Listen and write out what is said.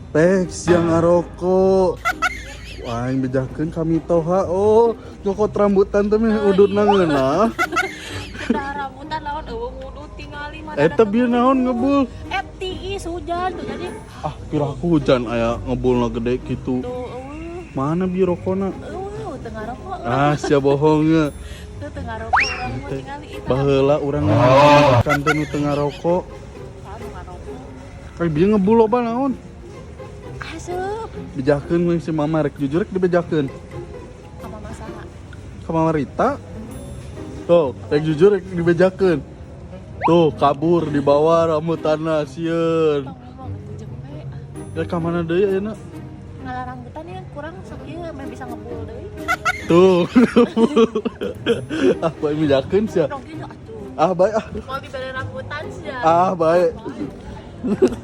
Pek sia ngarokok. Wah, aing bejakeun ka mitoha. Oh, nyokot rambutan teh meh udutna ngeunah. Kita rambutan lawan euweuh ngudut tingali mana. Eta bieu naon ngebul? Eh, tiis hujan tuh jadi. Ah, piraku hujan aya ngebulna gede gitu. Tuh euweuh. Mana bieu rokona? Euweuh teu ngarokok. Ah, sia bohongnya. Teu teu ngarokok urang mah tingali eta. Baheula urang makan teh nu teu ngarokok. Saha nu ngarokok? Kayak bieu ngebul loba naon? Asup. Bejakeun we si mama rek jujur rek dibejakeun. Ka mama saha? Ka mama Rita. Tuh, rek jujur rek dibejakeun. Tuh, kabur dibawa rambutanna sieun. Tong ngomong atuh jempe. Ya ka mana deui ayeuna? Ngala rambutan ya kurang sakieu meh bisa ngebul deui. Tuh. Ah, bae bejakeun sia. Dong kieu atuh. Ah, bae ah. Mau dibere rambutan sia. Ah, bae. Bae.